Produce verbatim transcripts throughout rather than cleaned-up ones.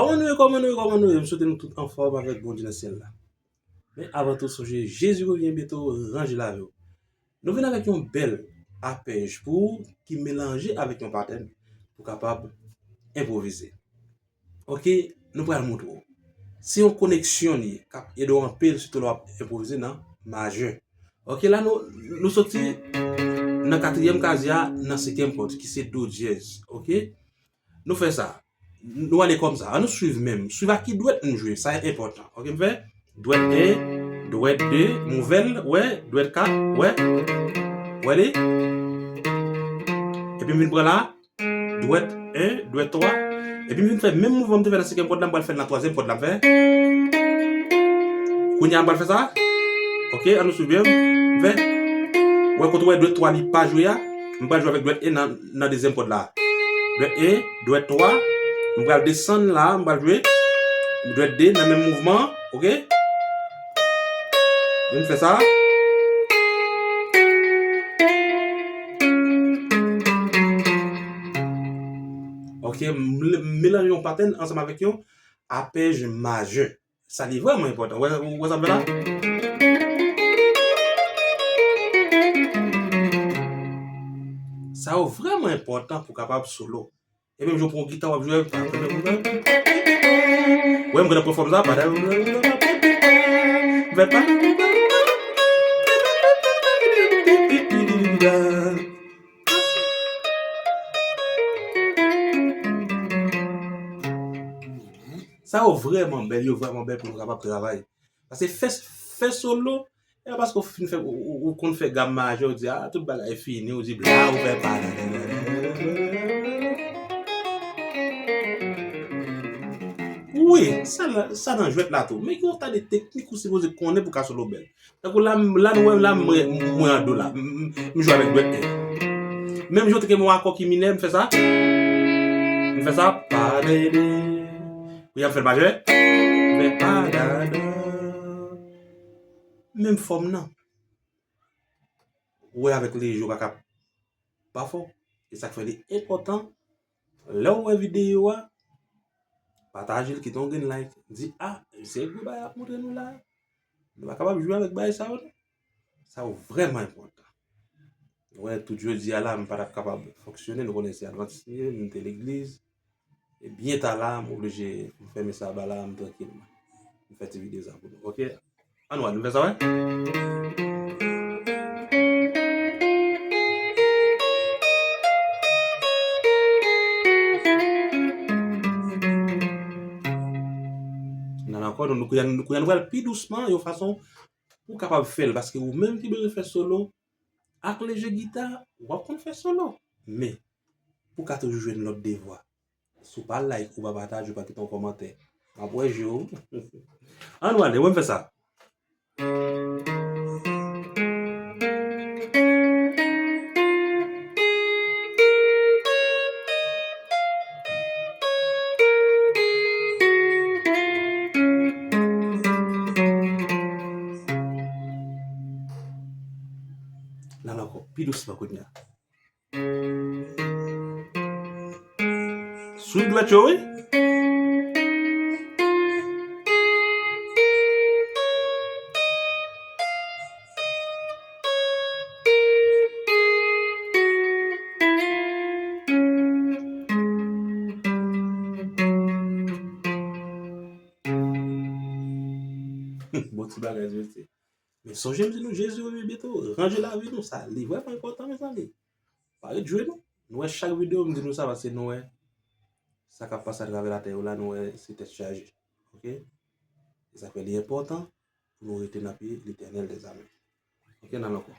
Kòman nou ye, kòman nou ye, kòman nou ye? M swete nou tout anfòm avèk Bondye nan syèl la. Men avan tou, sonje, Jezi revyen byento, ranje lavi w. Nou vin avèk yon bèl apèj pou ou ki melanje avèk yon patèn pou kapab enpwovize. Oke, nou pral montre w. Se yon koneksyon li ye, k ap ede w anpil, sitou lè w ap enpwovize nan majè. Oke, la nou, nou soti nan katriyèm kazye a, nan senkyèm kòd, ki se do dyèz. Oke? Nou fè sa. Nou ale kòmsa. Ann nou swiv menm. Swiv ak ki dwèt m jwe. Sa enpòtan. Oke, m fè dwèt en, dwèt de, m ouvè l, wè, dwèt kat, wè. Wè li? Epi m vin pran la, dwèt en, dwèt twa. Epi m vin fè menm mouvman m te fè nan senkyèm kòd la, m pral fè l nan twazyèm kòd la. M fè. Kounye a, m pral fè sa. Oke, ann nou swiv byen. M fè. Wè kote w wè dwèt twa li pa jwe a. M pral jwe avèk dwèt en nan, nan dezyèm kòd la. Dwèt en, dwèt twa. M pral desann la, m pral jwe. Dwèt de nan menm mouvman, oke? M fè sa. Oke, m, m melanje yon patèn ansanm avèk yon apèj majè. Sa li vrèman enpòtan. Wè, wè sa m fè la? Sa yo vrèman enpòtan pou w kapab solo. E menm jan w pran yon gita, w ap jwe. Wè, m gentan pran fòm sa. Sa yo vrèman bèl, yo vrèman bèl pou nou kapab travay. Paske fè, fè solo, e pa paske w fin fè, ou, ou, ou konn fè gam majè, ou di, a, tout bagay fini, ou di, bla, ou fè pa. Wi, sa nan, sa nan jwèt la tou. Men gen yon ta de teknik ou sipoze konnen pou ka solo bèl. Tankou la, m, la nou wè m la, mwen, mwen an do la. M, m, m jwe avèk dwèt en. Menm jan w te gen yon akò ki minè, m fè sa. M fè sa, pa dede. Kounye a m fè l majè. M fè pa dada. Menm fòm nan. Ou wè avèk leje w pa ka pa fè w. E sa k fè li enpòtan. Lè w wè videyo a, pataje l, kite yon grenn like. Di, a, se gwo bagay ap montre nou la. Nou pa kapab jwe avèk bagay sa yo, non. Sa yo vrèman enpòtan. Ou wè, tout jodi a la, m pa t ap kapab fonksyone, nou konnen se advantis m ye, m te legliz. E byen ta la, m oblije fèmen sa ba la, m trankil. M fè ti videyo sa pou nou, oke? Ann wè, nou fè sa, wè? Nan ankò, nou, nou, kounye a, nou, kounye a, nou pral pi dousman, yon fason pou w kapab fè l, paske ou menm ki bezwen fè solo, ak leje gita, w ap konn fè solo. Men, pou w ka toujou jwenn lòt de vwa, si w pa like, ou pa pataje, ou pa kite yon kòmantè, m ap wè je w. Ann wè ale, wè m fè sa. L al ankò pi dousman kounye a. Swiv dwèt yo, wi. Bon ti bagay, mesye. Men sonje m di nou, Jezi revyen byento, ranje lavi nou, sa, li vrèman enpòtan, mezanmi. Pa ret jwe, non. Nou wè chak videyo, m di nou sa, paske nou wè sa k ap pase atravè latè yo la, nou wè se tèt chaje. Oke? E sa fè li enpòtan pou nou rete nan pye Letènèl dèzame. Oke, n al ankò.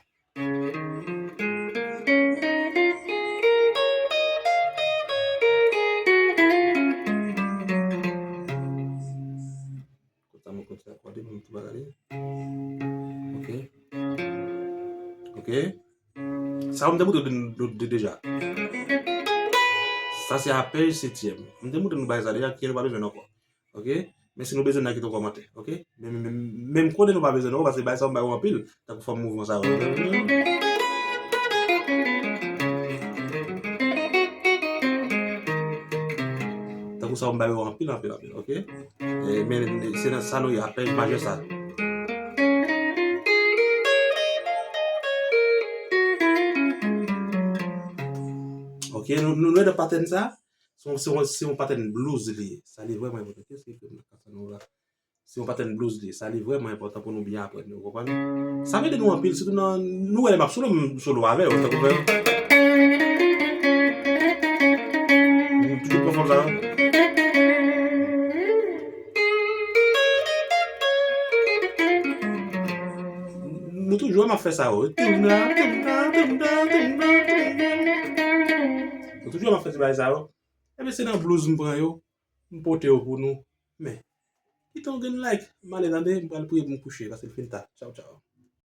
Kot sa mwen konn fè akòde, mwen tou bagay li. Oke. Oke. Sa yo m te montre w de, de, de, deja. Sa se apèj setyèm. M te montre nou bagay sa deja, ke nou pa bezwen ankò. Oke? Men si nou bezwen, n a kite yon kòmantè. Oke? Men, men, men, men m konnen nou pa bezwen ankò, paske bagay sa yo m ba yo anpil. Tankou fòm mouvman sa yo. Tankou Pou sa, m ba yo anpil, anpil, anpil, ok? E, men se nan sa nou ye, apèj majè sa. Ok, nou, nou, nou nan patèn sa? Se yon, se yon, se yon patèn blues li ye. Sa li vrèman enpòtan. Kiyès ki ekri nan Casanova? Se yon patèn blues li ye. Sa li vrèman enpòtan pou nou byen aprann li, ou konprann? Sa ap ede nou anpil, sitou nan, nou wè lè m ap solo, m solo avè yo, tankou fè. M toujou pran fòm sa. Nou toujou wè m ap fè sa yo. Nou toujou wè m ap fè ti bagay sa yo. Ebyen, se nan blues m pran yo, m pote yo pou nou. Men, kite yon grenn like, m ale tande, m pral priye pou m kouche, paske l fin ta. Tchaw, tchaw.